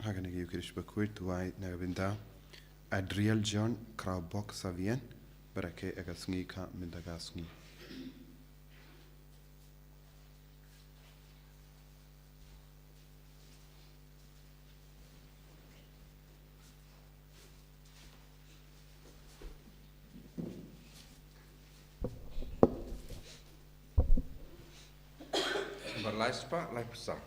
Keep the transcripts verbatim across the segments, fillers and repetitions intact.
Ha kane ka Eucharist bakhuid duwai na ka bynta Adriel John Kraubok Savian, ba rakhe ïa ka sngi kha mynta ka sngi. Bar lai spah lai phew saw.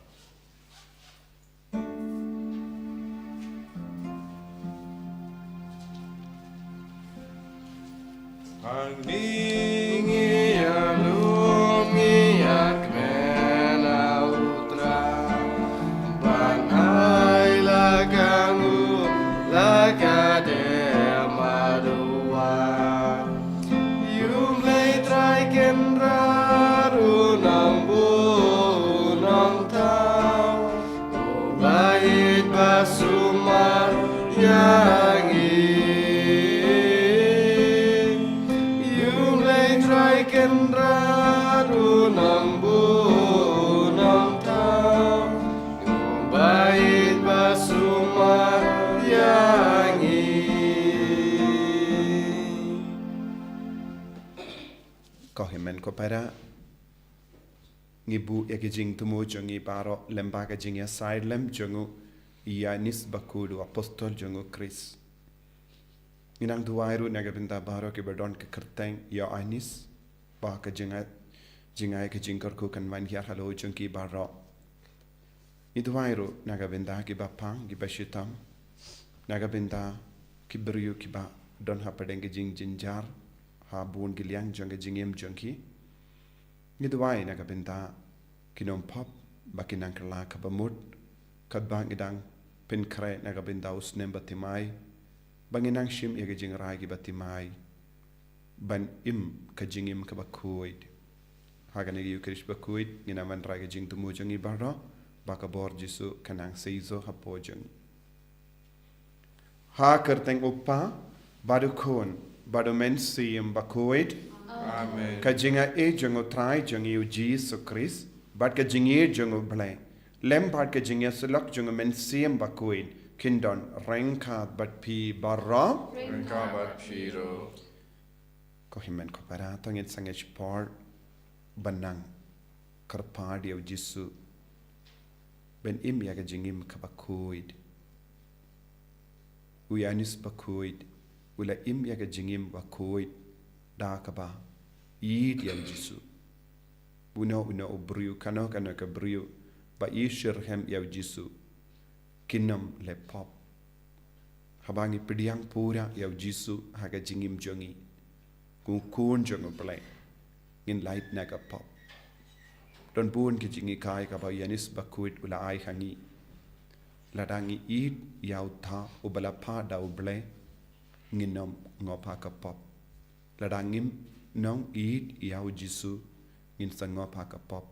Hangne ngi ïalum ngi ïakmen ha U Trai, ban ai la ka nguh la ka dem ha U Trai. Ïa U Blei Trai Kynrad u nongbuh u nongthaw, uba ïeit ba sumar ïa ngi. Ïa U Blei Trai Kynrad u nongbuh u nongthaw, uba ïeit ba sumar ïa ngi. Ko hynmen ko para, ngi buh ïa ki jingthmu jong ngi baroh lyngba ka jingïasaid lem jong u Ïoannis Bakhuid, u apostol jong u Khrist. Ngi nang duwai ruh na ka bynta baroh kiba don ka kyrteng Ïoannis, ba ka jingai, jingai ka jingkyrkhu kan wan hiar halor jong ki baroh. Ngi duwai ruh na ka bynta kiba pang, kiba shitom, na ka bynta ki briew kiba don hapdeng ka jingjynjar ha bun ki liang jong ka jingim jong ki. Ngi duwai na ka bynta ki nongpop ba kin nang kylla kaba mut, katba ngi dang pynkhreh na ka bynta u snem ba thymmai, ba ngin nang shim ïa ki jingrai kiba thymmai, ban im ka jingim kaba khuid. Ha kane ka Eucharist bakhuid ngin ïa wanrah ka jingthmu jong ngi baroh, ba ka bor Jisu kan nang seisoh hapoh jong ngi. Ha ka kyrteng U Kpa, bad U Khun, bad U Mynsiem Bakhuid. Amen. Ka jingaiei jong U Trai jong ngi U Jisu Khrist, bad ka jingïeit jong U Blei, lem bad ka jingïasyllok jong U Mynsiem Bakhuid, kin don ryngkat bad phi baroh. Ryngkat bad phi ruh. Ko hynmen ko para, to ngin sangeh por ban nang kyrpad ïa U Jisu ban im ïa ka jingim kaba khuid. U Ïoannis Bakhuid u la im ïa ka jingim bakhuid da kaba ïeit ïa U Jisu. Uno uno u briew, kano kano ka briew ba i shitrhem ïa U Jisu, kin ym leh pop. Haba ngi pdiang pura ïa U Jisu ha ka jingim jong ngi, kum u Khun jong U Blei, ngin lait na ka pop. Don bun ki jinghikai kaba u Ïoannis Bakhuid u la ai ha ngi. Lada ngi ïeit ïa uta uba la phah da U Blei, ngin ym ngop ha ka pop. Lada ngim nang ïeit ïa U Jisu, ngin sa ngop ha ka pop.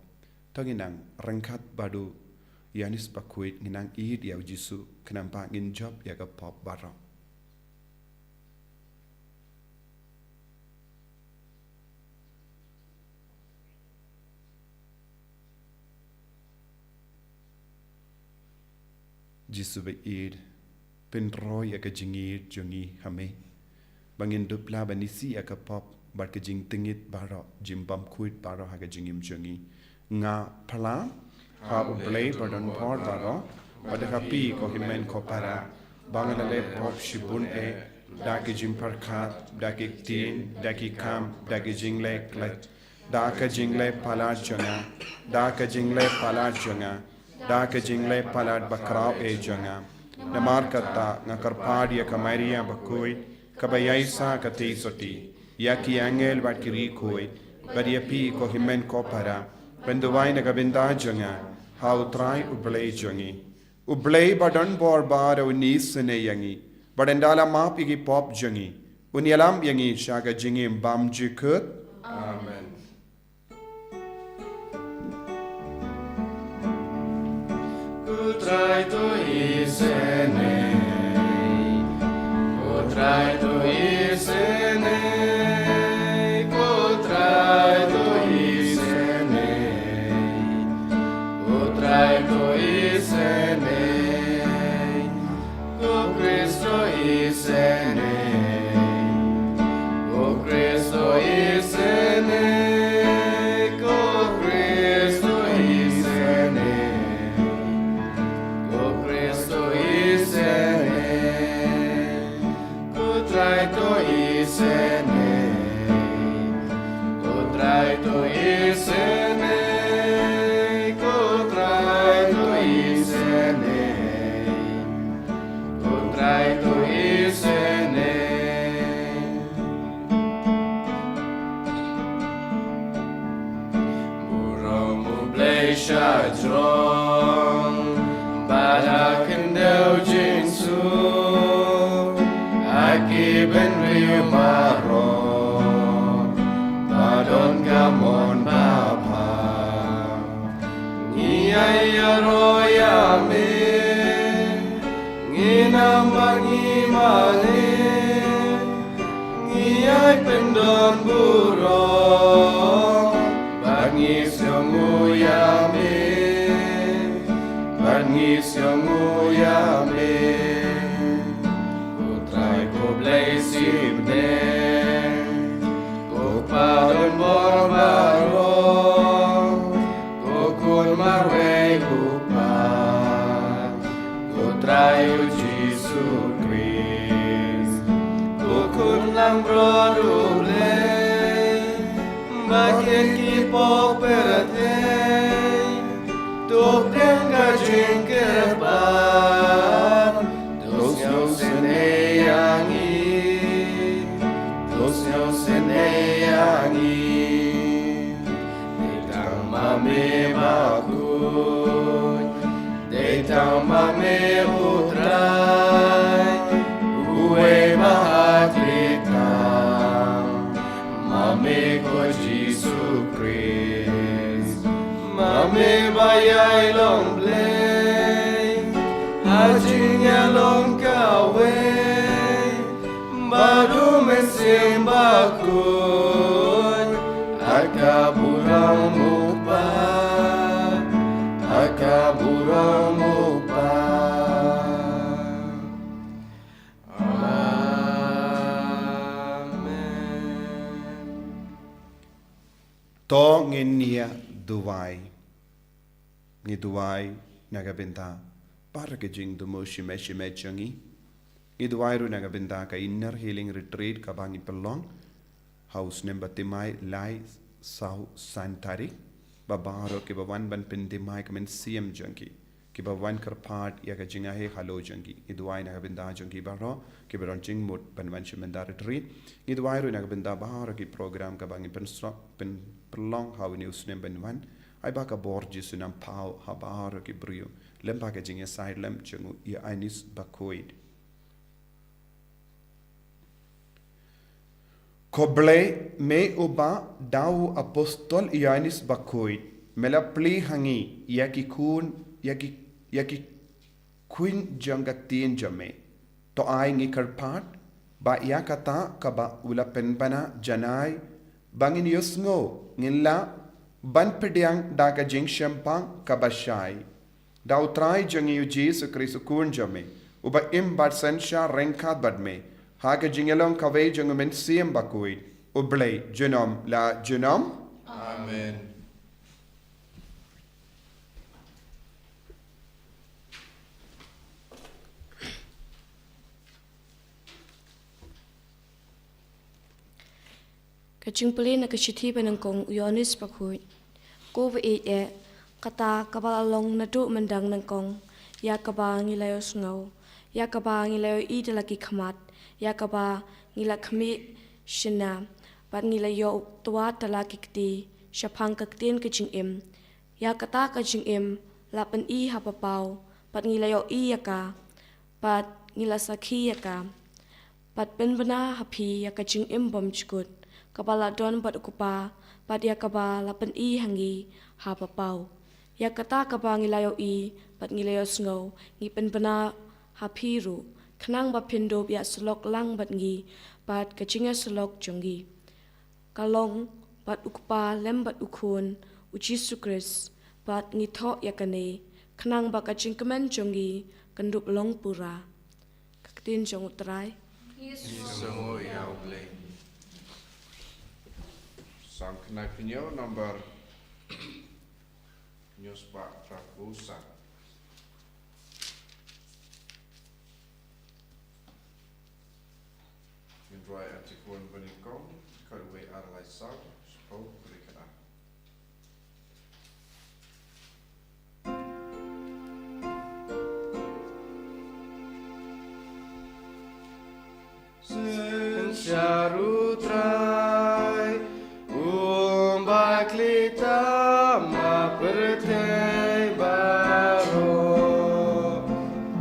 To ngin nang ryngkat bad u Ïoannis Bakhuid, ngin nang ïeit ïa U Jisu, khnang ba ngin jop ïa ka pop baroh. Jisu ba ïeit, pynroi ïa ka jingïeit jong ngi ha me, ba ngin dup lah ban isih ïa ka pop bad ka jingtngit baroh, jingbymkhuid baroh ha ka jingim jong ngi. Nga phla ha U Blei badonbor baroh, bad ha phi ko hynmen ko para, ba nga la leh pop shibun eh, da ki jingpyrkhat, da ki ktien, da ki kam, da ki jingleh klet, da ka jingleh palat jong nga, da ka jingleh palat jong nga, da ka jingleh palat bakhraw eh jong nga. Namar kata nga kyrpad ïa ka Maria bakhuid, kaba ïaisah ka theisotti, ïa ki angel bad ki riewkhuid, bad ïa phi ko hynmen ko para, ban duwai na ka bynta jong nga ha U Trai U Blei jong ngi. U Blei badonbor baroh un isynei ïa ngi, bad un da la map ïa ki pop jong ngi, un ïalam ïa ngi sha ka jingim bymjukut. Amen. Ko Trai to isynei, ko Trai to isynei, ko Trai to isynei, ko Trai to isynei. Ko Trai to isynei, ko Trai to isynei, ko Trai to isynei. Burom u Blei sha jrong, bad ha khyndew jingsuk, ha ki bynriew baroh, ba don ka mon babha. Ngi ai ïaroh ïa me, ngi nam bad ngi mane, ngi ai pyndon burom, bad ngi sngewnguh ïa me, bad ngi sngewnguh ïa me. Ko Trai ko Blei shipneng, ko Pa don bor baroh, ko Khun marwei u Kpa, ko Trai u Jisu Khrist, ko Khun langbrot u Blei, ba kit ki pop pyrthei, to pdiang ka jingkyrpad, to sngewsynei ïa ngi, to sngewsynei ïa ngi. Dei tang ma me bakhuid, dei tang ma me u Trai, uwei ba hakhliptam, ma me ko Jisu Khrist, ma me ba ïai long Blei ha jingïalong kawei bad u Mynsiem Bakhuid, ha ka burom u Kpa, ha ka burom u Kpa. Amen. To ngin ïa duwai. Ngi duwai na ka bynta baroh ki jingthmu shimet shimet jong ngi. Ngi duwai ruh na ka bynta ka Inner Healing Retreat kaba ngi pynlong ha u snem ba thymmai, lai, saw, san tarik. Ba baroh kiba wan ban pynthymmai ka mynsiem jong ki, kiba wan kyrpad ïa ka jingaiei halor jong ki. Ngi duwai na ka bynta jong ki baroh kiba don jingmut ban wan sha mynta retreat. Ngi duwai ruh na ka bynta baroh ki program kaba ngi pynsrok, pyn, pynlong ha une u snem ban wan. Ai ba ka bor Jisu un nang paw ha baroh ki briew, lem bad ka jingïasaid lem jong u Ïoannis Bakhuid. Ko Blei, me uba da u apostol Ïoannis Bakhuid me la plie ha ngi ïa ki khun, ïa ki, ïa ki khun jong ka ktien jong me. To ai ngi kyrpad ba ïa kata kaba u la pynbna janai ba ngin ïohsngew ngin lah ban pdiang da ka jingshemphang kaba shai. Da u Trai jong ngi u Jisu Khrist u Khun jong me, uba im bad synshar ryngkat bad me ha ka jingïalong kawei jong u Mynsiem Bakhuid, U Blei junom la junom. Amen. Ka jingpule na ka shithi ba nyngkong u Ïoannis Bakhuid. Ko ba ïeit eh, kata kaba la long naduh mynta nyngkong, ïa kaba ngi la ïohsngew, ïa kaba ngi la ïohi da la ki khmat, ïa kaba ngi la khmih shynna, bad ngi la ïohtwad da la ki kti shaphang ka ktien ka jingim. Ïa kata ka jingim la pyni ha papaw, bad ngi la ïohi ïa ka, bad ngi la sakhi ïa ka. Bad pynbna ha phi ïa ka jingim bymjukut kaba la don bad u Kpa, bad ïa kaba la pyni ha ngi ha papaw. Ïa kata kaba ngi la ïohi bad ngi la ïohsngew ngi pynbna ha phi ruh, khnang ba phin dup ïasyllok lang bad ngi bad ka jingïasyllok jong ngi. Ka long bad u Kpa lem bad u Khun, u Jisu Khrist, bad ngi thoh ïa kane khnang ba ka jingkmen jong ngi kan dup long pura. Ka ktien jong u Trai. Ngi sngewnguh ïa u Blei. Psalm khyndai phew hynñiew, number hynñiew spah phra phew san. Ngin Roi Article Bani Kong, Kalwe Arlai Sau, Spau Kurikada. Syn sharu Trai, um bakli tam ha pyrthei baroh.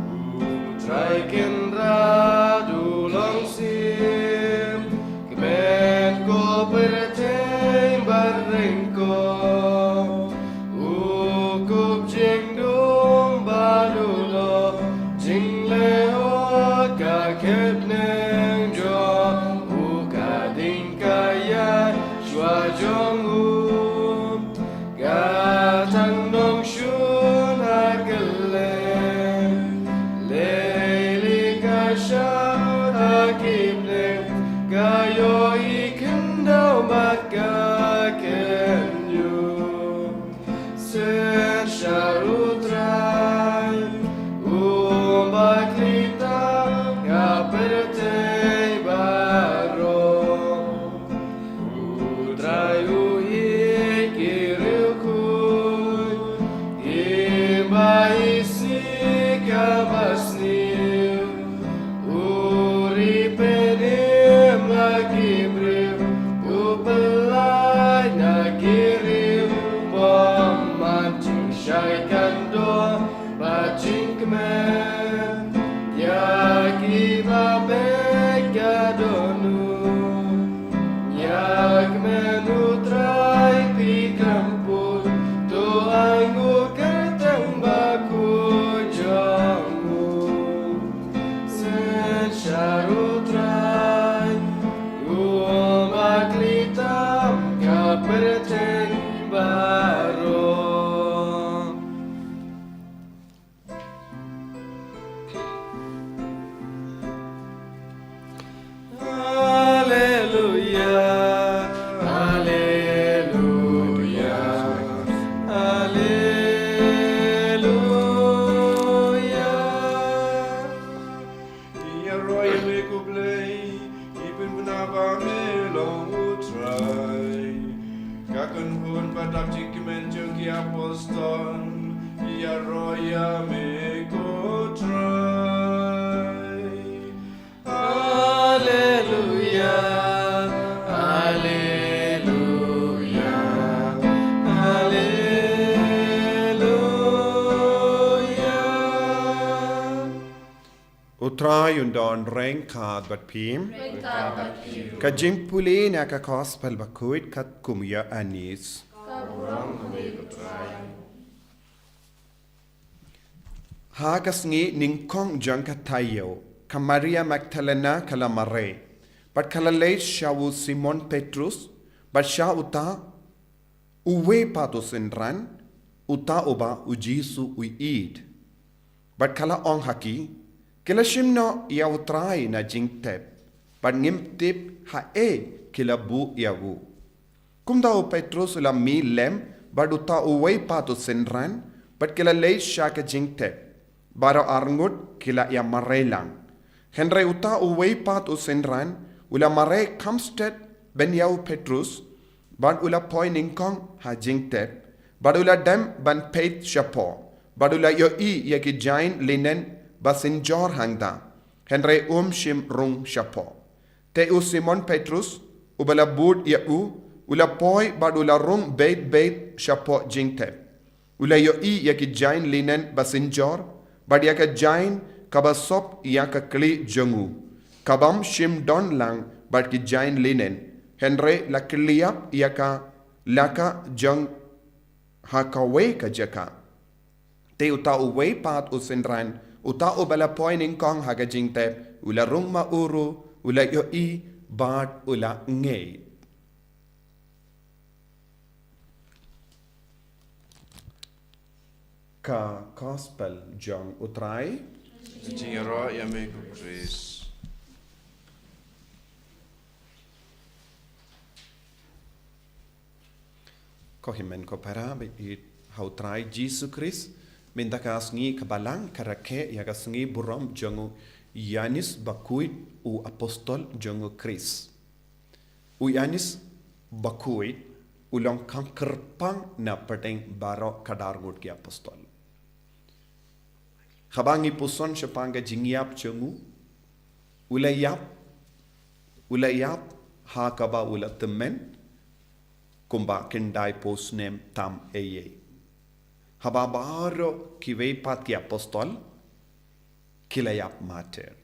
U Trai Kynrad u long sim, kmen ko pyrthei bad ryngkoh. U kup jingdum bad u long jingleh ka khet neng jong u, ka ding ka ïa shuwa jong u. Ka tang nongshun ha kylleng, lei lei ka shah ha ki bneng, ka ïohi khyndew bad ka kynñiuh. Syn sharu Trai, um bakli tam ha pyrthei baroh. U Trai u ïeit ki riewkhuid, ki ba isih ka ba sniew. U ri pynim na ki briew, u pyllait na ki riewbymman. Jingshai khyndew bad jingkmen ïa ki ba beit ka dohnud. Ïa kmen u Trai phi khlem put, to ai nguh kyrteng bakhuid jong u. Syn sharu Trai, um bakli tam ha pyrthei baroh. Alleluia, alleluia, alleluia. Ïaroh ïa me ko Blei, ngi pynbna ba me long u Trai. Ka kynhun ba dap jingkmen jong ki apostol, ïaroh ïa me ko Trai. Alleluia, alleluia, alleluia. U Trai un don ryngkat bad phi. Ryngkat bad phi. Ka jingpule na ka Gospel Bakhuid katkum u Ïoannis. Ka burom ha me ko Trai. Ha ka sngi nyngkong jong ka taïew, ka Maria Magdalena ka la mareh, bad ka la leit sha u Simon Petrus, bad sha uta uwei pat u synran, uta uba u Jisu u ïeit. Bad ka la ong ha ki, ki la shim noh ïa u Trai na jingtep, bad ngim tip haei ki la buh ïa u. Kumta u Petrus u la mih lem bad uta uwei pat u synran, bad ki la leit sha ka jingtep. Baroh arngut ki la ïa mareh lang. Hynrei uta uwei pat u synran u la mareh kham stet ban ïa u Petrus, bad u la poi nyngkong ha jingtep, bad u la dem ban peit shapoh, bad u la ïohi ïa ki jaiñ linen ba synjor hangta, hynrei um shym rung shapoh. Te u Simon Petrus, uba la bud ïa u, u la poi bad u la rung beit beit shapoh jingtep. U la ïohi ïa ki jaiñ linen ba synjor, bad ïa ka jaiñ kaba sop ïa ka khlieh jong u, kabym shym don lang bad ki jaiñ linen, hynrei la khlieh ïa ka laka jong ha kawei ka jaka. Te uta uwei pat u synran, uta uba la poi nyngkong ha ka jingtep, u la rung ma u ruh, u la ïohi bad u la ngeit. Ka Gospel jong u Trai. Jingïaroh ïa me ko Khrist. Ko hynmen ko para ba ïeit ha u Trai Jisu Khrist, mynta ka sngi ka Balang ka rakhe ïa ka sngi burom jong u Ïanis bakhuid u apostol jong u Khrist. U Ïanis bakhuid u long kham kyrpang na pdeng baroh ka dar ngut ki apostol. Haba ngi puson shaphang ka jingïap jong u, u la ïap, u la ïap ha kaba u la tymmen kumba khyndai phew snem tam eiei. Haba baroh kiwei pat ki apostol ki la ïap martyr.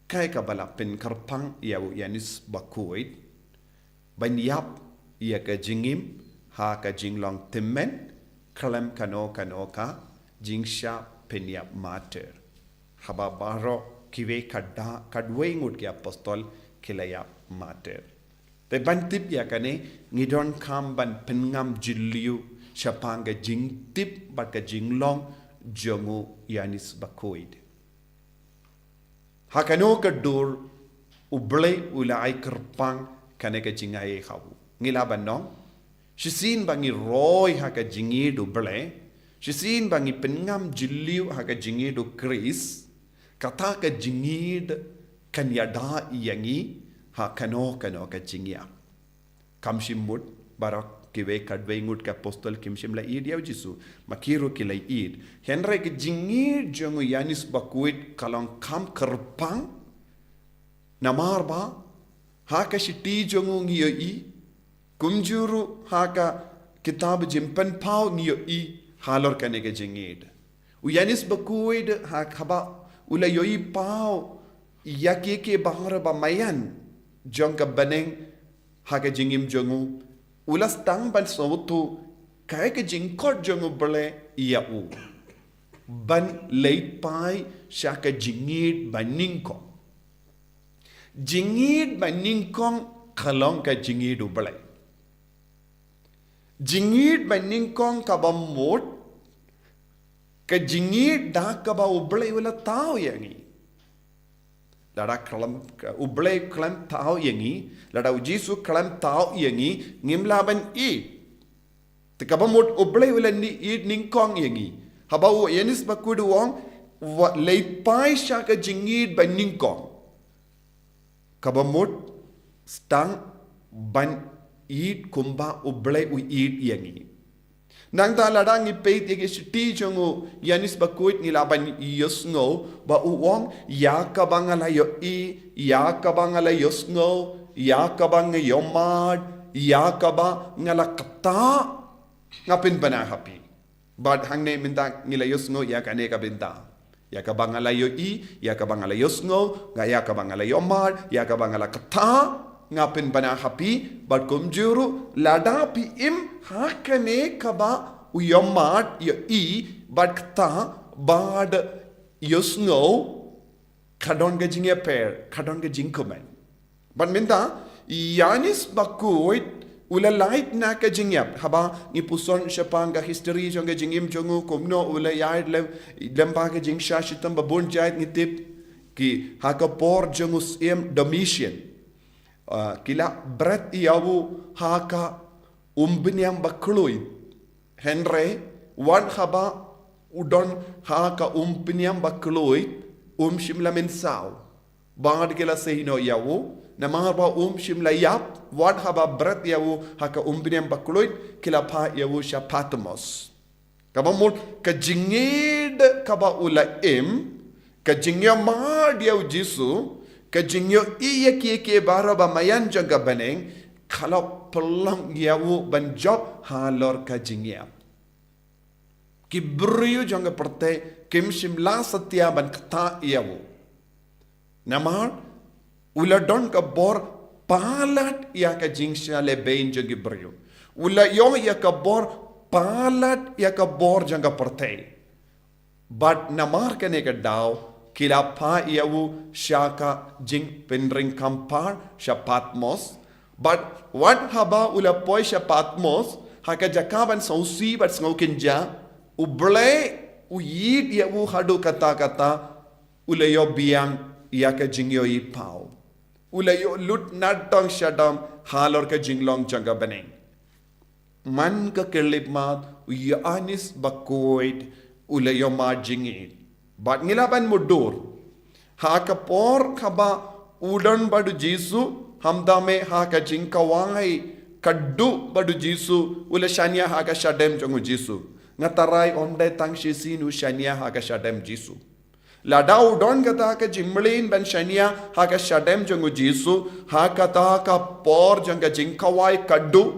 Kaei kaba la pynkyrpang ïa u Ïanis bakhuid ban ïap ïa ka jingim ha ka jinglong tymmen khlem kano kano ka jingshah pynïap martyr. Haba baroh kiwei ka dar, ka dwei ngut ki apostol ki la ïap martyr. Te ban tip ïa kane, ngi donkam ban pynngam jylliew shaphang ka jingtip bad ka jinglong jong u Ïanis bakhuid. Ha kano ka dur u Blei u la ai kyrpang kane ka jingai ha u. Ngi lah ban ong, shisien ba ngi roi ha ka jingïeit u Blei, shisien ba ngi pynngam jylliew ha ka jingïeit u Khrist, kata ka jingïeit kan ïada ïa ngi ha kano kano ka jingïap. Kam shym mut, baroh kiwei ka dwei ngut ki apostol kim shym la ïeit ïa u Jisu, ma ki ruh ki la ïeit. Hynrei ka jingïeit jong u Ïanis bakhuid ka long kham kyrpang, namar ba ha ka shithi jong u ngi ïohi, kumjuh ruh ha ka kitab Jingpynpaw ngi ïohi halor kane ka jingïeit. U Ïanis bakhuid ha kaba u la ïohi paw ïa kiei kiei baroh ba maïan jong ka bneng ha ka jingim jong u, u la sdang ban sngewthuh kaei ka jingkhot jong u Blei ïa u ban leit phai sha ka jingïeit banyngkong. Jingïeit banyngkong ka long ka jingïeit u Blei. Jingïeit banyngkong kaba mut ka jingïeit da kaba u Blei u la thaw ïa ngi. Lada khlem, u Blei khlem thaw ïa ngi, lada u Jisu khlem thaw ïa ngi, ngim lah ban ïeit. Te kaba mut u Blei u la ïeit nyngkong ïa ngi. Haba u Ïanis bakhuid u ong, wat leit phai sha ka jingïeit banyngkong. Kaba mut sdang ban ïeit kumba u Blei u ïeit ïa ngi. Nangta lada ngi peit ïa ka shithi jong u Ïanis bakhuid ngi lah ban ïohsngew ba u ong, ïa kaba nga la ïohi, ïa kaba nga la ïohsngew, ïa kaba nga ïohmad, ïa kaba nga la ktah, nga pynbna ha phi. Bad hangne mynta ngi la ïohsngew ïa kane ka bynta. Ïa kaba nga la ïohi, ïa kaba nga la ïohsngew, nga ïa kaba nga la ïohmad, ïa kaba nga la ktah, nga pynbna ha phi, bad kumjuh ruh lada phi im ha kane kaba u ïohmad, ïohi, bad ktah, bad ïohsngew, ka don ka jingïapher, ka don ka jingkmen. Bad mynta, Ïanis bakhuid u la lait na ka jingïap. Haba ngi puson shaphang ka history jong ka jingim jong u, kumno u la ïaid lem, lem bad ka jingshah shitom ba bun jait ngi tip, ki ha ka por jong u Syiem Domitian. Ah, ki la bret ïa u ha ka umbniam bakhuid. Hynrei wat haba u don ha ka umbniam bakhuid, um shym la mynsaw. Bad ki la sei noh ïa u, namar ba um shym la ïap, wat haba bret ïa u ha ka umbniam bakhuid, ki la phah ïa u sha Patmos. Kaba mut ka jingïeit kaba u la im, ka jingïohmad ïa u Jisu, ka jingïohi ïa kiei kiei baroh ba maïan jong ka bneng, ka la pynlong ïa u ban jop halor ka jingïap. Ki briew jong ka pyrthei kim shym la satia ban ktah ïa u. Namar u la don ka bor palat ïa ka jingshah lehbeiñ jong ki briew. U la ïoh ïa ka bor palat ïa ka bor jong ka pyrthei. Bad namar kane ka daw ki la phah ïa u sha ka jingpynring khampar sha Patmos. Bad wat haba u la poi sha Patmos, ha ka jaka ban sngewsih bad sngewkynjah, u Blei u ïeit ïa u haduh katta katta, u la ïoh biang ïa ka jingïohi paw. U la ïoh lut nadong shadong halor ka jinglong jong ka bneng. Man ka khyllipmat u Ïoannis Bakhuid u la ïohmad jingïeit. Bad ngi lah ban mutdur. Ha ka por kaba u don bad u Jisu, hamdame ha ka jingkawai ka duh bad u Jisu, u la shaniah ha ka shadem jong u Jisu. Nga tharai ym dei tang shisien u shaniah ha ka shadem Jisu. Lada u don kata ka jingmlien ban shaniah ha ka shadem jong u Jisu, ha kata ka por jong ka jingkawai ka duh,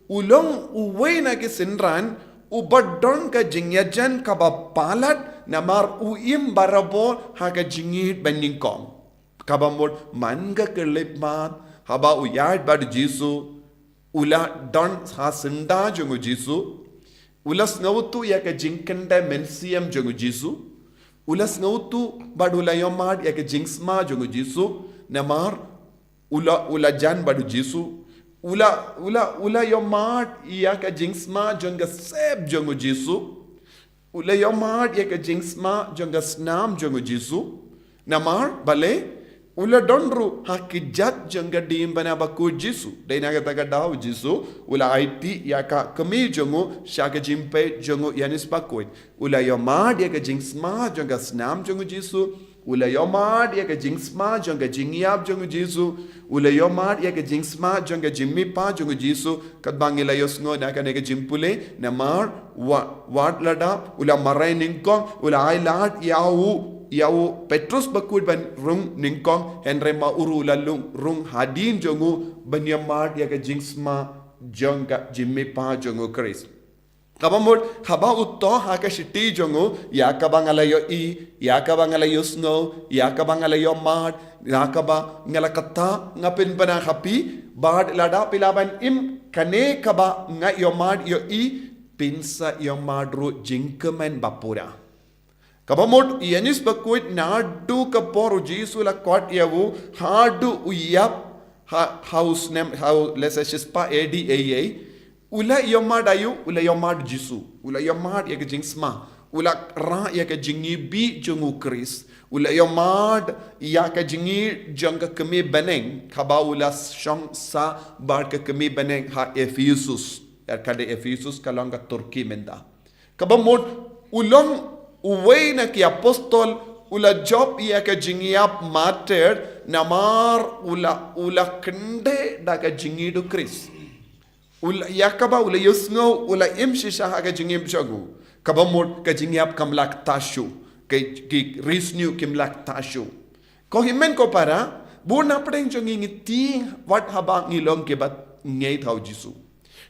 u long uwei na ki synran uba don ka jingïajan kaba palat, namar u im barabor ha ka jingïeit banyngkong. Kaba mut man ka khyllipmat, haba u ïaid bad u Jisu, u la don ha syndah jong u Jisu, u la sngewthuh ïa ka jingkyndem mynsiem jong u Jisu, u la sngewthuh bad u la ïohmad ïa ka jingsma jong u Jisu, namar u la, u la jan bad u Jisu, u la, u la, u la ïohmad ïa ka jingsma jong ka sep jong u Jisu, u la ïohmad ïa ka jingsma jong ka snam jong u Jisu, namar balei, u la don ruh ha ki jait jong ka diengphna bakhuid Jisu. Dei na kata ka daw u Jisu u la aiti ïa ka kmie jong u sha ka jingpeit jong u Ïanis Bakhuid. U la ïohmad ïa ka jingsma jong ka snam jong u Jisu, u la ïohmad ïa ka jingsma jong ka jingïap jong u Jisu, u la ïohmad ïa ka jingsma jong ka jingmihpat jong u Jisu, katba ngi la ïohsngew na kane ka jingpule, namar wa-, wat lada u la mareh nyngkong, u la ai lad ïa u, ïa u Petrus bakhuid ban rung nyngkong, hynrei ma u ruh u la lung rung hadien jong u ban ïohmad ïa ka jingsma jong ka jingmihpat jong u Khrist. Kaba mut, haba u thoh ha ka shithi jong u, ïa kaba nga la ïohi, ïa kaba nga la ïohsngew, ïa kaba nga la ïohmad, ïa kaba nga la kata, nga pynbna ha phi, bad lada phi lah ban im kane kaba nga ïohmad ïohi, phin sa ïohmad ruh jingkmen bapura. Kaba mut, Ïanis Bakhuid naduh ka por u Jisu la khot ïa u, haduh u ïap, ha, ha u snem, ha u, lehse shispah A D A A, u la ïohmad ïa u, u la ïohmad Jisu, u la ïohmad ïa ka jingsma, u la rah ïa ka jingïeit jong u Khrist, u la ïohmad ïa ka jingïeit jong ka kmie bneng, kaba u la shong sah bad ka kmie bneng ha Ephesus, ïa ka dei Ephesus ka long ka Turkey mynta. Kaba mut, u long uwei na ki apostol, u la jop ïa ka jingïap martyr, namar u la, u la kyndit da ka jingïeit u Khrist. U la, ïa kaba u la ïohsngew, u la im shisha ha ka jingim jong u. Kaba mut ka jingïap kam lah kata shuh, ki, ki ri sniew kim lah kata shuh. Ko hynmen ko para, bun na pdeng jong ngi ngi tieng wat haba ngi long kiba ngeit ha u Jisu.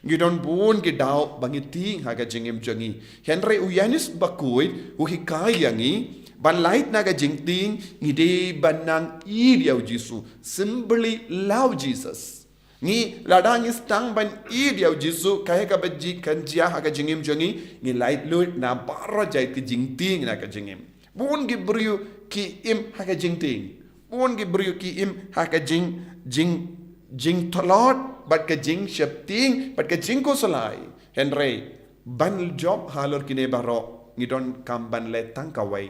Ngi don bun ki daw ba ngi tieng ha ka jingim jong ngi. Hynrei u Ïanis Bakhuid u hikai ïa ngi, ban lait na ka jingtieng, ngi dei ban nang ïeit ïa u Jisu, simply love Jesus. Ngi lada ngi sdang ban ïeit ïa u Jisu, kaei kaba jia kan jia ha ka jingim jong ngi, ngi lait lut na baroh jait ki jingtieng na ka jingim. Bun ki briew ki im ha ka jingtieng. Bun ki briew ki im ha ka jing, jing, jingtlot, bad ka jingsheptieng, bad ka jingkhuslai. Hynrei, ban jop halor kine baroh, ngi donkam ban leh tang kawei,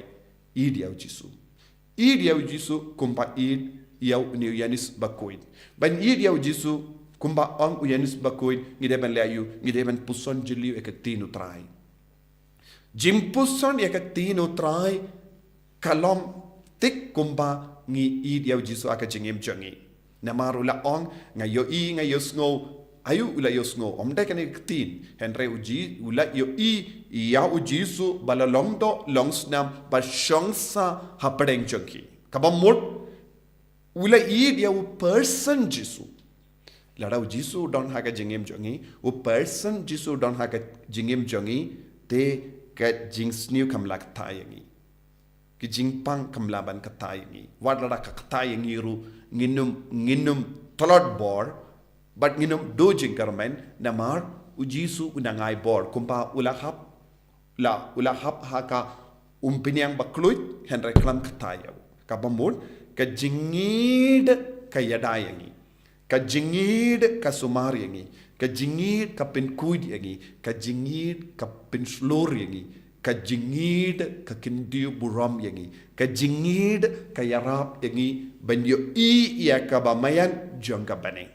ïeit ïa u Jisu. Ïeit ïa u Jisu kumba ïeit ïa une u Ïanis Bakhuid. Ban ïeit ïa u Jisu kumba ong u Ïanis Bakhuid, ngi dei ban leh aïu, ngi dei ban puson jylliew ïa ka ktien u Trai. Jingpuson ïa ka ktien u Trai ka long thik kumba ngi ïeit ïa u Jisu ha ka jingim jong ngi. Namar u la ong, nga ïohi, nga ïohsngew, aïu u la ïohsngew, ym dei kane ka ktien. Hynrei u Ji-, u la ïohi ïa u Jisu ba la long doh, long snam, ba shong sah hapdeng jong ki. Kaba mut, u la ïeit ïa u person Jisu. Lada u Jisu u don ha ka jingim jong ngi, u person Jisu u don ha ka jingim jong ngi, te ka jingsniew kam lah kata ïa ngi. Ki jingpang kam lah ban kata ïa ngi. Wat lada ka kata ïa ngi ruh, ngin ym, ngin ym tlot bor, bad ngin ym duh jingkyrmen, namar u Jisu u nang ai bor, kumba u la hap, la, u la hap ha ka umphniang bakluid, hynrei khlem kata ïa u. Kaba mut, ka jingïeit ka ïada ïa ngi. Ka jingïeit ka sumar ïa ngi. Ka jingïeit ka pynkhuid ïa ngi. Ka jingïeit ka pynshlur ïa ngi. Ka jingïeit ka kyntiew burom ïa ngi. Ka jingïeit ka ïarap ïa ngi ban ïohi ïa kaba maian jong ka bneng.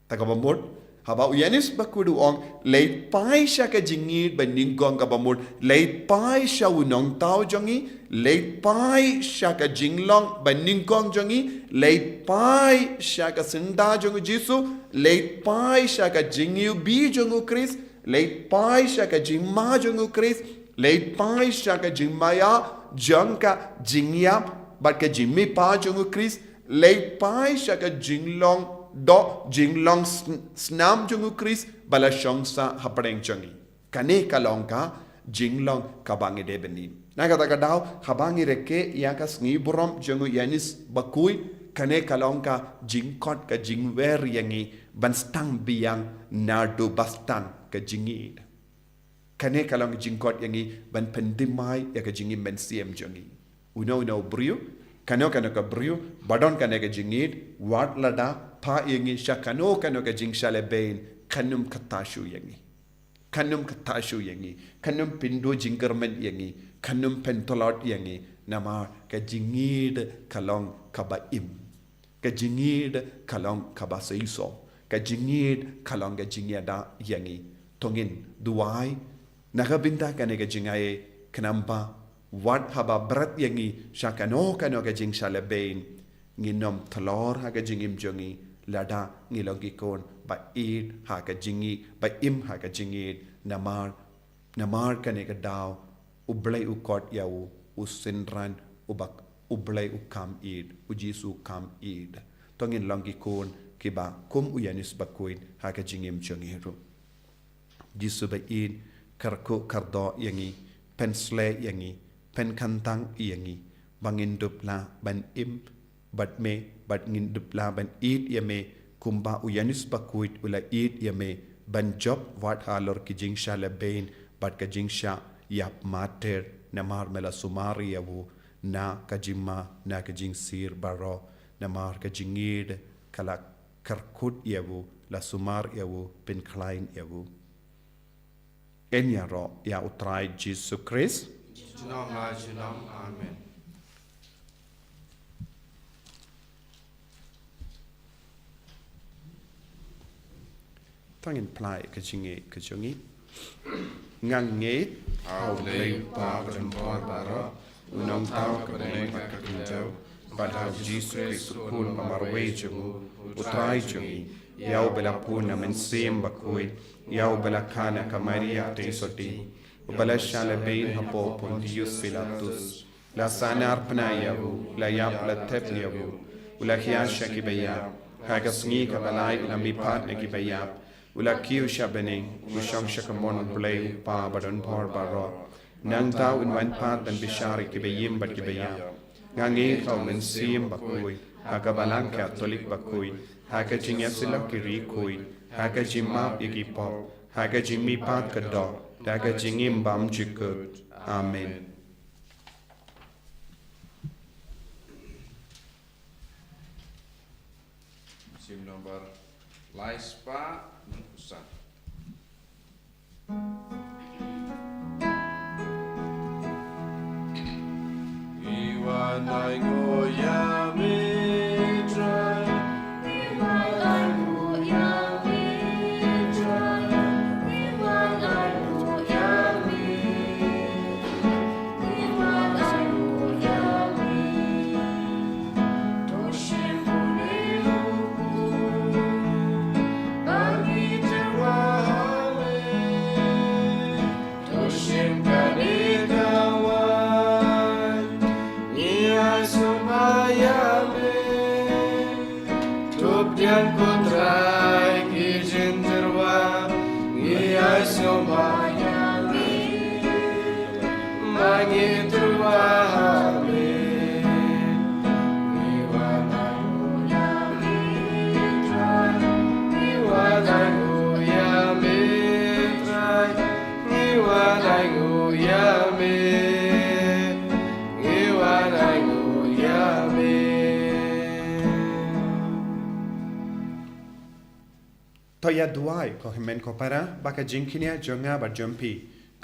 Ta kaba mut, Haba u Ïoannis Bakhuid u ong, leit phai sha ka jingïeid banyngkong kaba mut, leit phai sha u nongthaw jong ngi, leit phai sha ka jinglong banyngkong jong ngi, leit phai sha ka syndah jong u Jisu, leit phai sha ka jingiwbih jong u Khrist, leit phai sha ka jingma jong u Khrist, leit phai sha ka jingmaïa jong ka jingïap bad ka jingmihpat jong u Khrist, leit phai sha ka jinglong doh, jinglong sn-, snam jong u Khrist ba la shong sah hapdeng jong ngi. Kane ka long ka jinglong kaba ngi dei ban im. Na kata ka daw, haba ngi rakhe ïa ka sngi burom jong u Ïoannis Bakhuid, kane ka long ka jingkhot, ka jingwer ïa ngi ban sdang biang naduh ba sdang ka jingïeid. Kane ka long jingkhot ïa ngi ban pynthymmai ïa ka jingim mynsiem jong ngi. Uno uno u briew, kano kano ka briew ba don kane ka jingïeid, wat la da phah ïa ngi sha kano kano ka jingshah lehbeiñ, kan ym ktah shuh ïa ngi. Kan ym ktah shuh ïa ngi, kan ym pynduh jingkyrmen ïa ngi, kan ym pyntlot ïa ngi, namar ka jingïeid ka long kaba im. Ka jingïeid ka long kaba seisoh. Ka jingïeid ka long ka jingïada ïa ngi. To ngin duwai na ka bynta kane ka jingaiei, khnang ba wat haba bret ïa ngi sha kano kano ka jingshah lehbeiñ, ngin ym tlor ha ka jingim jong ngi, lada ngi long ki khun ba ïeid ha ka jingïeid, ba im ha ka jingïeid, namar, namar kane ka daw U Blei u khot ïa u, u synran, u ba, U Blei u kham ïeid, u Jisu u kham ïeid. To ngin long ki khun kiba kum u Ïoannis Bakhuid ha ka jingim jong ngi ruh. Jisu ba ïeid, kyrkhu kyrdoh ïa ngi, pynsleh ïa ngi, pynkyntang ïa ngi, ba ngin dup lah ban im bad me, bad ngin dup lah ban ïeid ïa me, kumba u Ïoannis Bakhuid u la ïeid ïa me, ban jop wat halor ki jingshah lehbeiñ bad ka jingshah ïap martyr, namar me la sumar ïa u na ka jingma, na ka jingsir baroh, namar ka jingïeid ka la kyrkhu ïa u, la sumar ïa u, pynkhlaiñ ïa u. Yn ïaroh ïa U Trai Jisu Khrist. Junom la junom. Amen. To ngin phla ïa ka jingïeid ka jong ngi. Nga ngeit ha U Blei U Kpa badonbor baroh, U Nongthaw ka bneng bad ka khyndew, bad ha U Jisu Khrist u Khun ba marwei jong u, U Trai jong ngi, ïa uba la pun na Mynsiem Bakhuid, ïa uba la kha na ka Maria Theisotti, uba la shah lehbeiñ hapoh Pontius Pilatus, la sahnarphna ïa u, la ïap, la thep ïa u, u la khia sha kiba ïap, ha ka sngi kaba lai u la mihpat na kiba ïap, u la kiew sha bneng, u shong sha kamon U Blei U Kpa badonbor baroh. Nangta un wan pat ban bishar ïa kiba im bad kiba ïap. Nga ngeit ha U Mynsiem Bakhuid, ha ka Balang Katholik bakhuid, ha ka jingïasyllok ki riewkhuid, ha ka jingmap ïa ki pop, ha ka jingmihpat ka doh, ha ka jingim bymjukut. Amen. Mynsiem nombar lai spah khyndai phew san. Ngi wan ai nguh ïa me, Trai. Ngi wan ai nguh ïa me, Trai. Ngi wan ai nguh ïa me. Tup diang ko Trai ki jingtyrwa, ngi ai sngewbha ïa me. Ma ngi tyrwa ha me. Ngi wan ai nguh ïa me, Trai. Ngi wan ai nguh ïa me, Trai. Ngi wan ai nguh ïa me. Ngi wan ai nguh ïa me. To ïa duwai ko hynmen ko para, ba ka jingkñia jong nga bad jong phi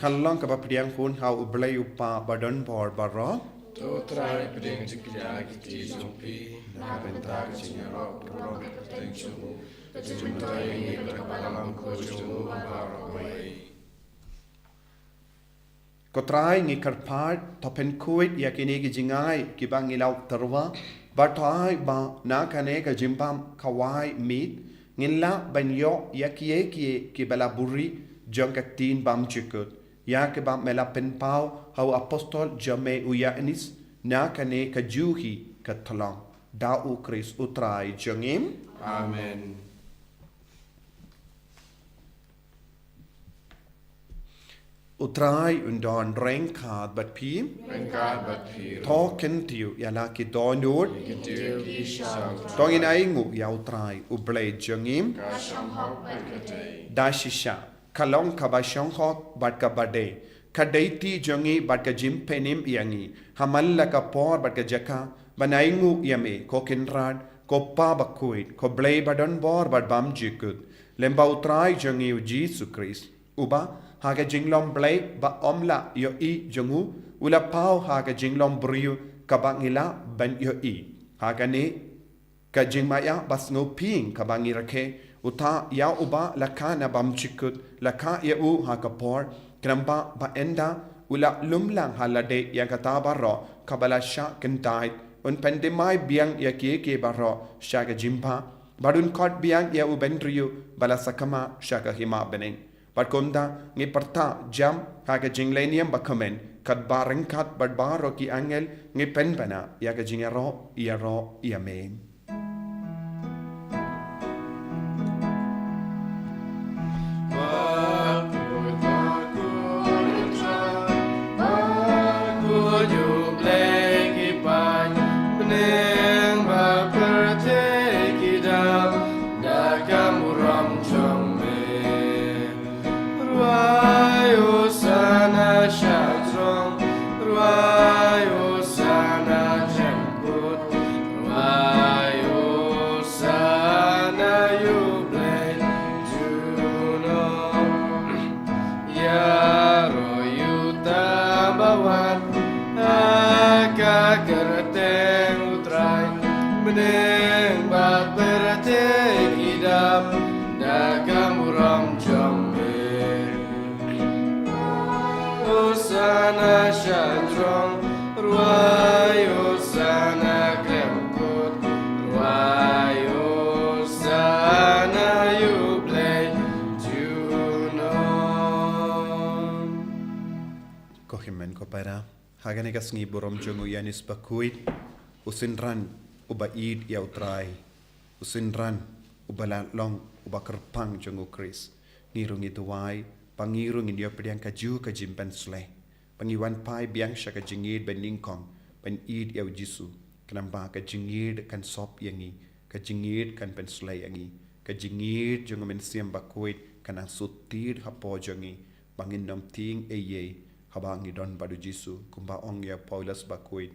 kan long kaba pdiang khun ha U Blei U Kpa badonbor baroh. To Trai, pdiang jingkñia ha ki kti jong phi na ka bynta ka jingïaroh burom ka kyrteng jong u. Ka jingmyntoi ïa ngi bad ka balang ko jong u baroh kawei. Ko Trai, ngi kyrpad, to pynkhuid ïa kine ki jingai kiba ngi la tyrwa, bad to ai ba na kane ka jingbam kawei miet ngin lah ban ïoh ïa kiei kiei kiba la buhrieh jong ka ktien bymjukut, ïa kiba me la pynpaw ha u apostol jong me u Ïoannis, na kane ka juh hi ka thlong. Da U Khrist U Trai jong ngi. Amen. U Trai un don ryngkat bad phi. Ryngkat bad phi. To kyntiew ïa la ki dohnud. Kyntiew ki shang. To ngin ainguh ïa U Trai U Blei jong ngi. Ka shong hok bad ka dei. Da shisha ka long kaba shong hok bad kaba dei, ka dei ti jong ngi bad ka jingpynim ïa ngi ha man la ka por bad ka jaka ban ainguh ïa me, ko Kynrad, ko Pa bakhuid, ko Blei ba donbor bad bymjukut, lem bad U Trai jong ngi U Jisu Khrist, uba ha ka jinglong Blei ba ym lah ïohi jong u, u la paw ha ka jinglong briew kaba ngi lah ban ïohi. Ha kane ka jingmaïa ba sngewbha kaba ngi rakhe, uta ïa uba la kha na bymjukut, la kha ïa u ha ka por, khnang ba ba ynda u la lum lang ha lade ïa kata baroh kaba la shah kyntait, un pyndem biang ïa kiei kiei baroh sha ka jingbha, bad un khot biang ïa u bynriew ba la sakma sha ka hima bneng. Bad kumta ngi pyrta jam ha ka jinglehniam bakmen, katba ryngkat bad baroh ki angel ngi pynbna ïa ka jingïaroh ïaroh ïa me. Rwai Hosanna sha throng, rwai Hosanna jemkut, rwai Hosanna ïa U Blei junom. Ïaroh ïa uta ba wan ha ka kyrteng U Trai, bneng bad pyrthei ki dap da ka burom jong me. Hosanna sha throng, rwai Hosanna khlem kut, rwai Hosanna ïa U Blei junom. Ko hynmen ko para, ha kane ka sngi burom jong u Ïoannis Bakhuid, u synran uba ïeit ïa U Trai, u synran uba la long uba kyrpang jong U Khrist. Ngi ruh ngi duwai ba ngi ruh ngin ïoh pdiang kajuh ka jingpynshlei, ba ngi wan phai biang sha ka jingïeit banyngkong ban ïeit ïa U Jisu, khnang ba ka jingïeit kan sop ïa ngi, ka jingïeit kan pynshlei ïa ngi, ka jingïeit jong U Mynsiem Bakhuid kan nang sut tied hapoh jong ngi, ba ngin ym tieng ei ei haba ngi don bad U Jisu, kumba ong ïa u Paulus Bakhuid,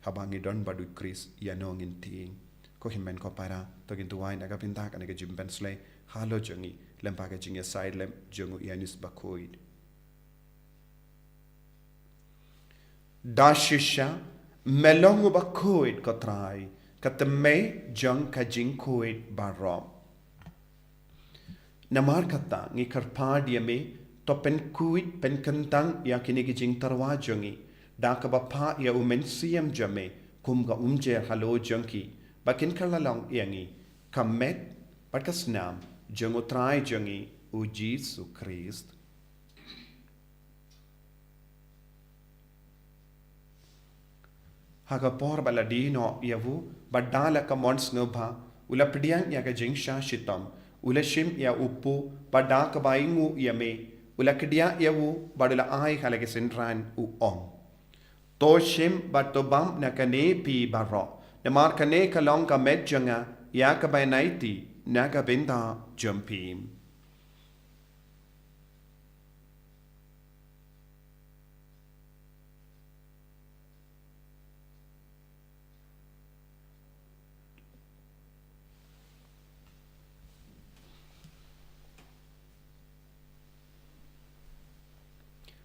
haba ngi don bad U Khrist ïano ngin tieng. Ko hynmen ko para, to ngin duwai na ka bynta kane ka jingpynshlei halor jong ngi, lem bad ka jingïasaid lem jong u Ïoannis Bakhuid. Da shisha me long uba khuid, ko Trai, ka tymmen jong ka jingkhuid baroh. Namar kata ngi kyrpad ïa me, to pynkhuid pynkyntang ïa kine ki jingtyrwa jong ngi da kaba phah ïa U Mynsiem jong me kum ka umjer halor jong ki, ba kin kylla long ïa ngi ka met bad ka snam jong U Trai jong ngi U Jisu Khrist. Ha ka por ba la die noh ïa u, bad da la ka mon sngewbha u la pdiang ïa ka jingshah shitom, u la shim ïa u kpu, bad da kaba ainguh ïa me u la kdiah ïa u, bad u la ai ha la ki synran, u ong: To shim bad to bam na kane phi baroh, namar kane ka long ka met jong nga ïa kaba ïaid na ka bynta jong phi.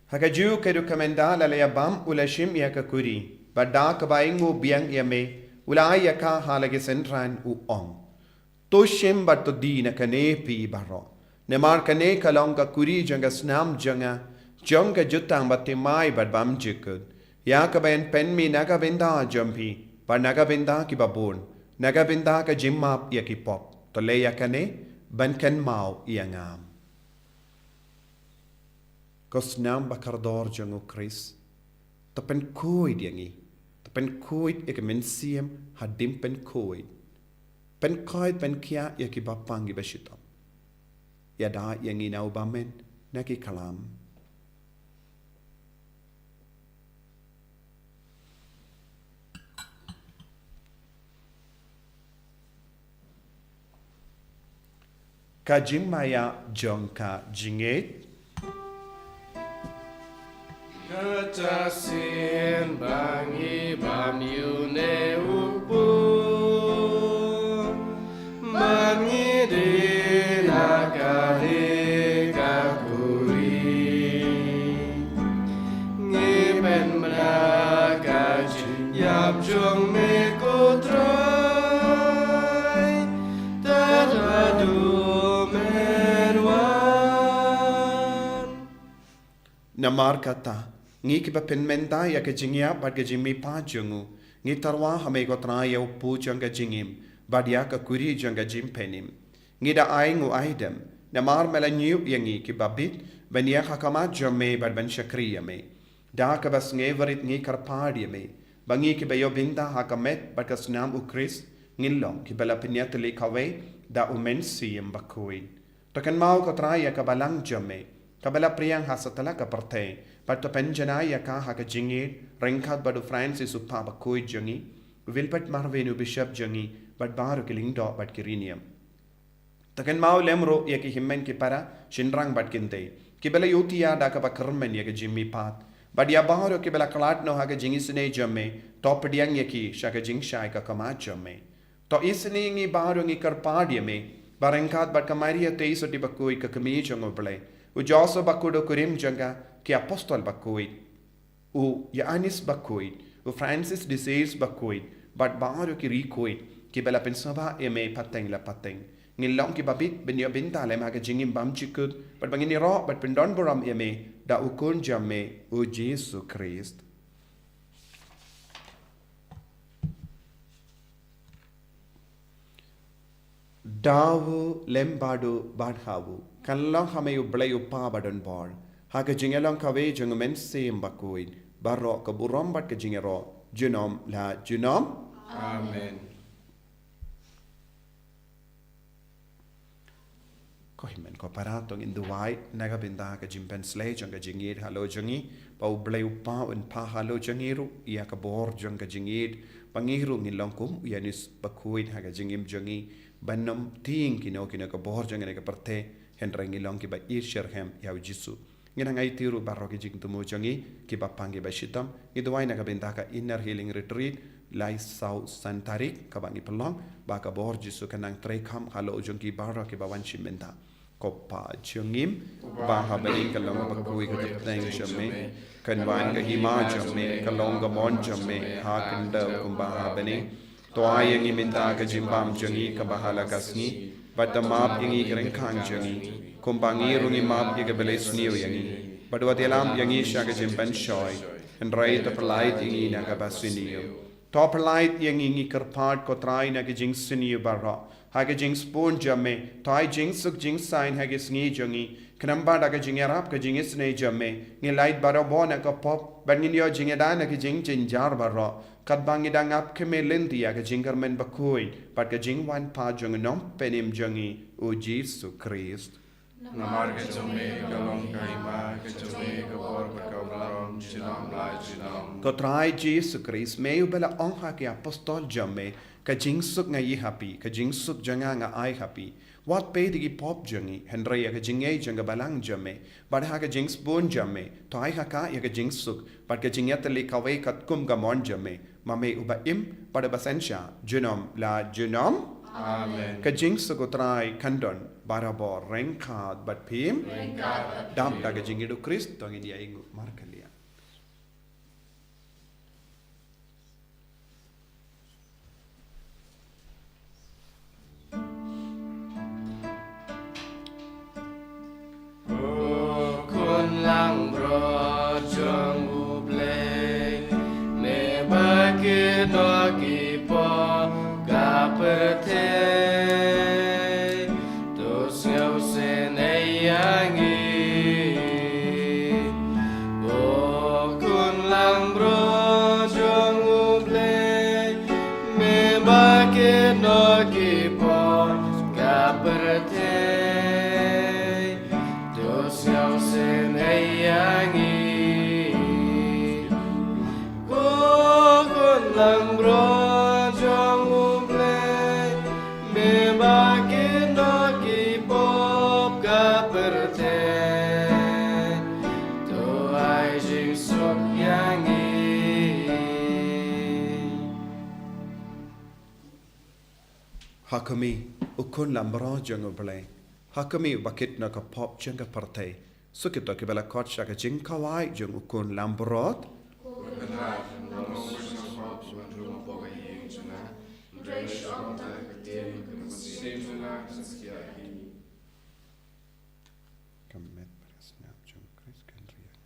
Ha kajuh ka duk ka mynta la la ïa bam u la shim ïa ka kuri, bad da kaba ainguh biang ïa me u la ai ïa ka ha la ki synran, u ong: To shim bad to die na kane phi baroh. Namar kane ka long ka kuri jong ka snam jong nga, jong ka jutang bathymmai bad bymjukut, ïa kaba yn pynmih na ka bynta jong phi bad na ka bynta kiba bun, na ka bynta ka jingmap ïa ki pop. To leh ïa kane ban kynmaw ïa nga. Ko snam ba kordor jong U Khrist, to pynkhuid ïa ngi, to pynkhuid ïa ka mynsiem hadien pynkhuid. Pynkhuid, pynkhiah ïa kiba pang kiba shitom. Ïada ïa ngi na u bymman na ki klam. Ka jingmaïa jong ka jingngeit. Kata sien ba ngi bam ïa une u bun, ba ngi die na kane ka kuri. Ngi pynbna ka jingïap jong me ko Trai, tad haduh men wan. Namar kata, ngi kiba pynmynta ïa ka jingïap bad ka jingmihpat jong u, ngi tyrwa ha me ko Trai ïa u kpu jong ka jingim bad ïa ka kuri jong ka jingpynim. Ngi da ai nguaidem, namar me la ñiew ïa ngi kiba bit ban ïaid ha khmat jong me bad ban shakri ïa me. Da kaba sngewrit ngi kyrpad ïa me ba ngi kiba ïoh bynta ha ka met bad ka snam U Khrist ngin long kiba la pynïatylli kawei da U Mynsiem Bakhuid. To kynmaw ko Trai ïa ka balang jong me kaba la pdiang ha satlak ka pyrthei, bad to pynjanai ïa ka ha ka jingngeit ryngkat bad u Francis u Kpa Bakhuid jong ngi, u Wilbert Marweiñ u Bishop jong ngi, bad baroh ki lyngdoh bad ki riewniam. To kynmaw lem ruh ïa ki hynmen ki para, shynrang bad kynthei kiba la ïohthiah da kaba kyrmen ïa ka jingmihpat, bad ïa baroh kiba la khlad noh ha ka jingisynei jong me. To pdiang ïa ki sha ka jingshai ka khmat jong me. To isynei ïa ngi baroh, ngi kyrpad ïa me, ba ryngkat bad ka Maria Theisotti Bakhuid ka kmie jong U Blei, u Joseph Bakhuid u kurim jong ka, ki apostol bakhuid, u Ïoannis Bakhuid, u Francis de Sales Bakhuid, bad baroh ki riewkhuid kiba la pynsngewbha ïa me pateng la pateng, ngin long kiba bit ban ïoh bynta lem ha ka jingim bymjukut, bad ba ngin ïaroh bad pyndonburom ïa me da u Khun jong me, U Jisu Khrist. Da u lem bad u bad ha u, kan long ha me U Blei U Kpa badonbor, ha ka jingïalong kawei jong U Mynsiem Bakhuid, baroh ka burom bad ka jingïaroh junom la junom. Amen. Ko hynmen ko para, to ngin duwai na ka bynta ka jingpynsleh jong ka jingngeit halor jong ngi, ba U Blei U Kpa un pha halor jong ngi ruh ïa ka bor jong ka jingngeit, ba ngi ruh ngin long kum u Ïoannis Bakhuid ha ka jingim jong ngi, ban ym tieng kino kino ka bor jong kane ka pyrthei, hynrei ngin long kiba ïeit shitrhem ïa U Jisu. Ngin nang aiti ruh baroh ki jingthmu jong ngi kiba pang kiba shitom. Ngi duwai na ka bynta ka Inner Healing Retreat, lai saw san tarik kaba ngi pynlong, ba ka bor Jisu kan nang trei kham halor jong ki baroh kiba wan shim bynta. Ko Pa jong ngi ba ha bneng, ka long ka bakhuid ka kyrteng jong me, kan wan ka hima jong me, ka long ka mon jong me ha khyndew kumba ha bneng. To ai ïa ngi mynta ka jingbam jong ngi kaba ha la ka sngi, bad to map ïa ngi ki ryngkang jong ngi, kumba ngi ruh ngi map ïa kiba leh sniew ïa ngi. Bad wat ïalam ïa ngi sha ka jingpynshoi, hynrei to pyllait ïa ngi na kaba sniew. To pyllait ïa ngi, ngi kyrpad ko Trai, na ka jingsniew baroh, ha ka jingsbun jong me. To ai jingsuk jingsaiñ ha ka sngi jong ngi, khnang ba da ka jingïarap ka jingisynei jong me, ngin lait barabor na ka pop, bad ngin ïoh jingïada na ka jingjynjar baroh, katba ngi dang ap khmih lynti ïa ka jingkyrmen bakhuid bad ka jingwan pat jong u Nongpynim jong ngi, U Jisu Khrist. Namar ka jong me ka long ka hima, ka jong me ka bor bad ka burom, junom la junom. Ko Trai Jisu Khrist, me uba la ong ha ki apostol jong me, ka jingsuk nga ai ha phi, ka jingsuk jong nga nga ai ha phi. Wat peit ïa ki pop jong ngi, hynrei ïa ka jingngeit jong ka balang jong me, bad ha ka jingsbun jong me, to ai ha ka ïa ka jingsuk bad ka jingïatylli kawei katkum ka mon jong me, ma me uba im bad uba synshar junom la junom. Amen. Ka jingsuk U Trai kan don barabor ryngkat bad phi. Ryngkat bad phi. Dap da ka jingïeit U Khrist, to ngin ïa ïnguh markylliang. Ba kit noh ki pop ka pyrthei, to sngewsih ïa ngi. Ko Khun langbrot jong U Blei, me ba kit noh ki pop ka pyrthei, to ai jingsuk ïa ngi. Ha khmih, U Khun langbrot jong U Blei. Ha khmih, ba kit noh ka pop jong ka pyrthei. Suk ïa kito kiba la khot sha ka jingkhawai jong U Khun langbrot. Ka met bad ka snam jong U Khrist kan riang.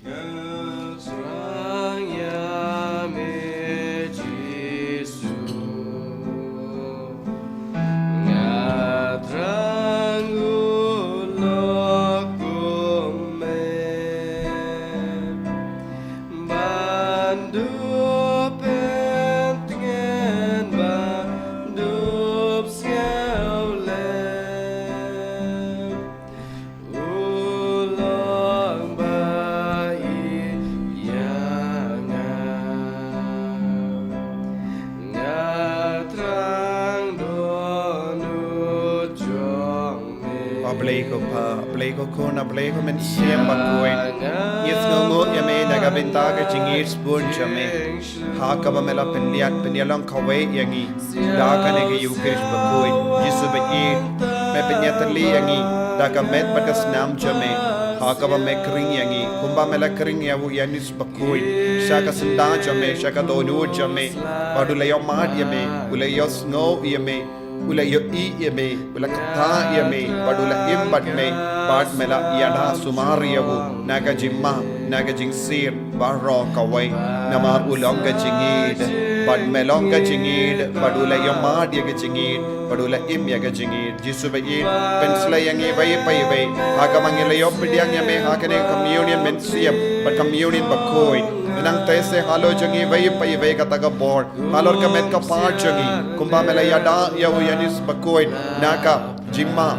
Nga thrang ïa me Jisu, nga thrang u lok kum me, ban dup pyntngen, ban dup sngewlem. U long ba ïeit ïa nga, nga thrang don u jong me. A Blei ko Pa, a Blei ko Khun, a Blei ko Mynsiem Bakhuid. Ngi sngewnguh ïa me na ka bynta ka jingïeit sbun jong me. Ha kaba me la pynïaid, pynïalong kawei ïa ngi da kane ka Ïukharist bakhuid. Jisu ba ïeit, me pynïatylli ïa ngi da ka met bad ka snam jong me. Ha kaba me khring ïa ngi kumba me la khring ïa u Ïanis bakhuid sha ka syndah jong me, sha ka dohnud jong me. Bad u la ïohmad ïa me, u la ïohsngew ïa me, u la ïohi ïa me, u la kynthah ïa me, bad u la im bad me, bad me la ïada sumar ïa u na ka jingma, na ka jingsir baroh kawei. Namar u long ka jingïeit, bad me long ka jingïeit, bad u la ïohmad ïa ka jingïeit, bad u la im ïa ka jingïeit. Jisu ba ïeit, pynshlei ïa ngi iwei pa iwei ha kaba ngi la ïoh pdiang ïa me ha kane ka communion mynsiem bad communion bakhuid. Nangta sa halor jong ngi iwei pa iwei kata ka bor, halor ka met ka phad jong ngi, kumba me la ïada ïa u Ïanis bakhuid na ka jingma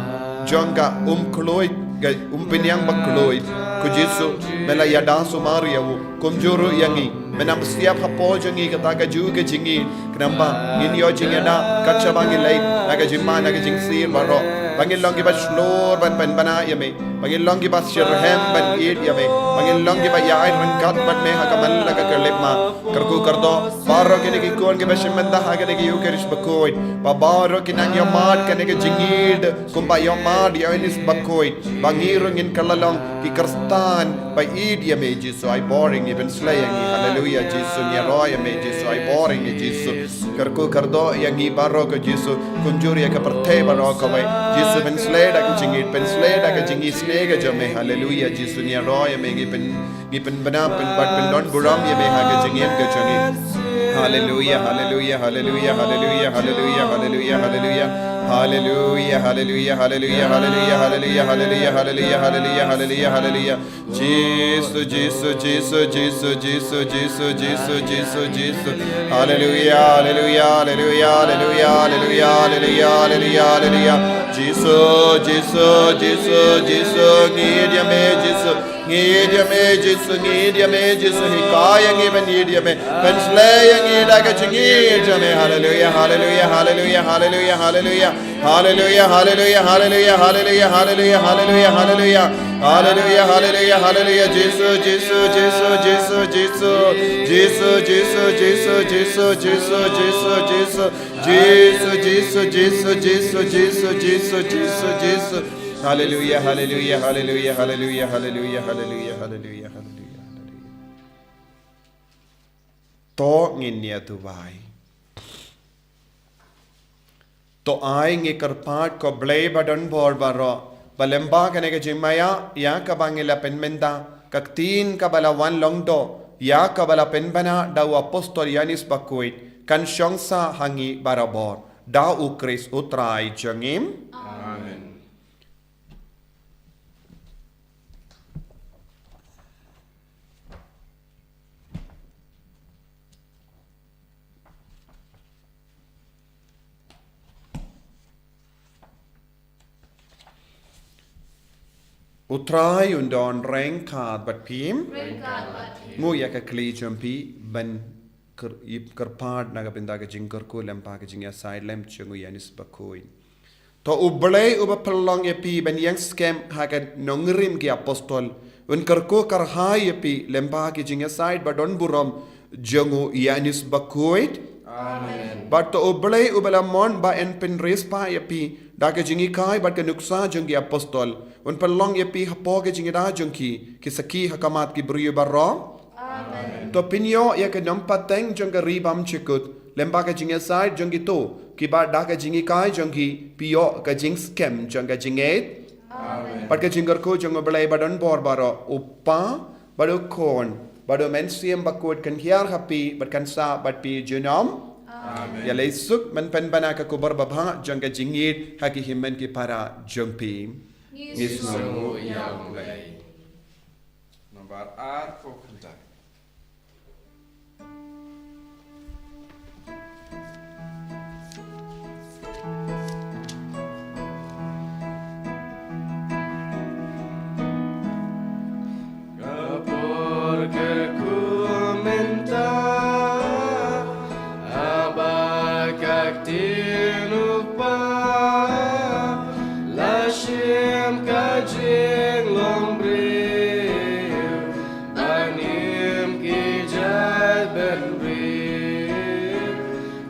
jong ka umkhloi, ka umphniang bakhloi. Ko Jisu, me la ïada sumar ïa u. Kumjuh ruh ïa ngi, men ym siap hapoh jong ngi kata kajuh ka jingïeit, khnang ba ngin ïoh jingïada kat shaba ngi leit na ka jingma, na ka jingsir baroh. Ba ngin long kiba shlur ban pynbna ïa me. Ba ngin long kiba shitrhem ban ïeit ïa me. Ba ngin long kiba ïaid ryngkat bad me ha ka man la ka khyllipmat. Kyrkhu kyrdoh baroh kine ki khun kiba shim bynta ha kane ka Ïukharist bakhuid. Ba baroh kin nang ïohmad kane ka jingïeit kumba ïohmad ïa u Ïoannis bakhuid. Ba ngi ruh ngin kylla long ki Khristan ba ïeit ïa me Jisu. Ai bor ïa ngi, pynsleh ïa ngi. Haleluia Jisu, ngi ïaroh ïa me Jisu. Ai bor ïa ngi Jisu. Kyrkhu kyrdoh ïa ngi baroh ko Jisu. Kumjuh ïa ka pyrthei baroh kawei. Jisu pynsleh da ka jingïeit, pynsleh da ka jingisynei ka jong me. Haleluia Jisu, ngi ïaroh ïa me, ngi pyn ngi pynbna pynbad pyndon burom ïa me ha ka jingim ka jong ngi. Haleluia, haleluia, haleluia, haleluia, haleluia, haleluia, haleluia. Haleluia, haleluia, haleluia, haleluia, haleluia, haleluia, haleluia, haleluia, haleluia, haleluia. Jisu, Jisu, Jisu, Jisu, Jisu, Jisu, Jisu, Jisu, Jisu. Haleluia, haleluia, haleluia, haleluia, haleluia, haleluia, haleluia, haleluia. Jisu, Jisu, Jisu, Jisu, ngi ïeit ïa me Jisu. Ngi ïeit ïa me Jisu, ngi ïeit ïa me Jisu, hikai ïa ngi ban ïeit ïa me. Pynsleh ïa ngi da ka jingïeit jong me. Haleluia, haleluia, haleluia, haleluia, haleluia. Haleluia, haleluia, haleluia, haleluia, haleluia, haleluia, haleluia. Haleluia, haleluia, haleluia, Jisu, Jisu, Jisu, Jisu, Jisu. Jisu, Jisu, Jisu, Jisu, Jisu, Jisu, Jisu. Jisu, Jisu, Jisu, Jisu, Jisu, Jisu, Jisu, Jisu. Haleluia, haleluia, haleluia, haleluia, haleluia, haleluia, haleluia, haleluia, haleluia. To ngin ïa duwai. To ai ngi kyrpad ko Blei ba don bor baroh, ba lyngba kane ka jingmaïa ïa kaba ngi la pynmynta, ka ktien kaba la wan lyngdoh ïa kaba la pynbna da u apostol Ïoannis Bakhuid, kan shong sah ha ngi barabor. Da u Khrist u Trai jong ngi. Amen. U Trai un don ryngkat bad phi. Ryngkat bad phi. Nguh ïa ka khlieh jong phi ban kyr-, ïa kyrpad na ka bynta ka jingkyrkhu lyngba ka jingïasaid lem jong u Ïoannis Bakhuid. To u Blei uba pynlong ïa phi ban ïeng skhem ha ka nongrim ki apostol, un kyrkhu kyrhai ïa phi lyngba ka jingïasaid ba don burom jong u Ïoannis Bakhuid. Amen. Bad to u Blei uba la mon ba yn pynriewspah ïa phi da ka jinghikai bad ka nuksa jong ki apostol, un pynlong ïa phi hapoh ka jingïada jong ki, ki sakhi ha khmat ki briew baroh. Amen. To pynïoh ïa ka nongpateng jong ka ri bymjukut lyngba ka jingïasaid jong kito kiba da ka jinghikai jong ki phi ïoh ka jingskhem jong ka jingngeit. Amen. Bad ka jingkyrkhu jong u Blei ba don bor baroh, u Kpa, bad u Khun, bad u Mynsiem Bakhuid kan hiar ha phi bad kan sah bad phi junom. Amen. Ïa lei suk ban pynbna ka khubor babha jong ka jingïeit ha ki hynmen ki para jong phi. Ngi sngewnguh ïa u Blei. Nombar arphew khyndai. Ka por kyrkhu mynta, haba ka ktien u Kpa la shim ka jinglong briew, ban im ki jaitbynriew,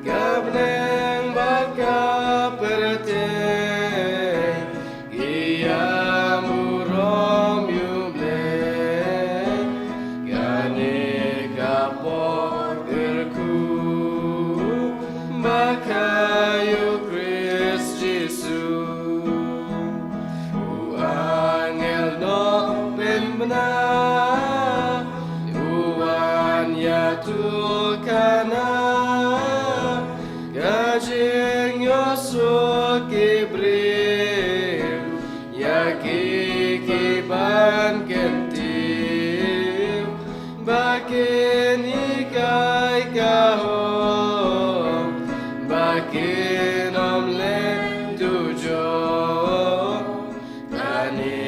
ka bneng bad ka pyrthei ki ïa burom ïa u Blei. Kane ka por kyrkhu ba kha ïa u Khrist Jisu. U angel nongpynbna u wan ïathuhkhana ka jingïohsngew ki briew ïa ki, ki ban kyntiew, ba kin hikai ka hok, ba kin ym leh dujok. Kane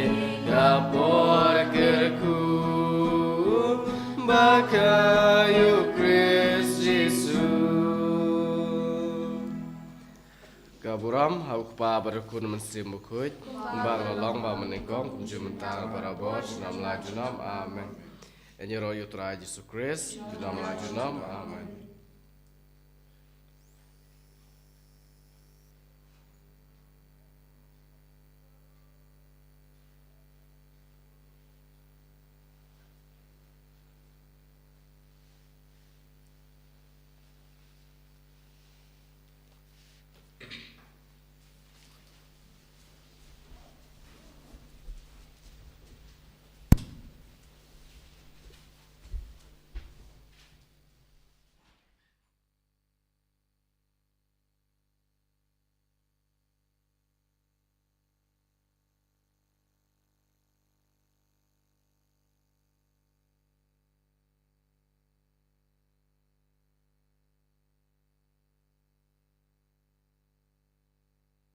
ka por kyrkhu ba kha ïa u Khrist Jisu. Ka bura Ha u Kpa bad u Khun, Mynsiem Bakhuid, kumba la long ba mynnyngkong, kumjuh mynta, barabor, junom la junom. Amen. Ngi ïaroh ïa u Trai Jisu Khrist, junom la junom. Amen.